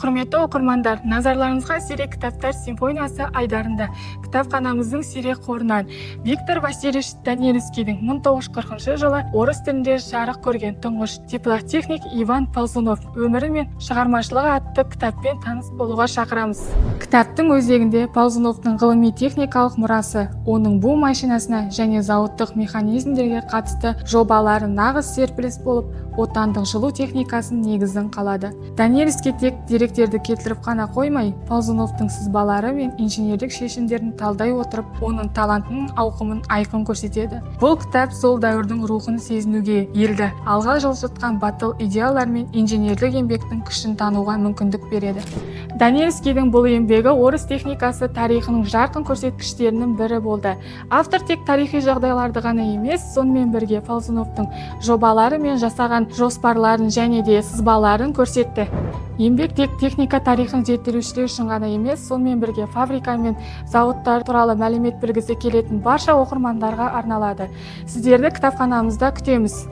Құрметті оқырмандар, назарларыңызға «Сирек кітаптар симфониясы» айдарында кітапханамыздың сирек қорынан Виктор Васильевич Данилевскийдің 1940 жылы орыс тілінде жарық көрген «Тұңғыш теплотехник Иван Ползунов өмірі мен шығармашылығы» атты кітаппен таныс болуға шақырамыз. Кітаптың өзегінде Ползуновтың ғылыми техникалық мұрасы, оның бу машинасына және зауыттық механизмдерге қатысты жобалары нағыз серпіліс болып, отандық жылу техникасының негізін қалады. Данилевский тек деректерді келтіріп қана қоймай, Ползуновтың сызбалары мен инженерлік шешімдерін талдай отырып, оның талантының ауқымын айқын көрсетеді. Бұл кітап сол дәуірдің рухын сезінуге, елді алға жылжытқан батыл идеялар мен инженерлік еңбектің күшін тануға мүмкіндік береді. Данилевскийдің бұл еңбегі орыс техникасы тарихының жарқын көрсеткіштерінің бірі болды. Автор тек тарихи жағдайларды ғана емес, сонымен бірге Ползуновтың жобалары мен жасаған жоспарларын және де сызбаларын көрсетті. Еңбек тек техника тарихын зерттеушілер үшін ғана емес, сонымен бірге фабрика мен зауыттар туралы мәлімет білгісі келетін барша оқырмандарға арналады. Сіздерді кітапханамызда күтеміз.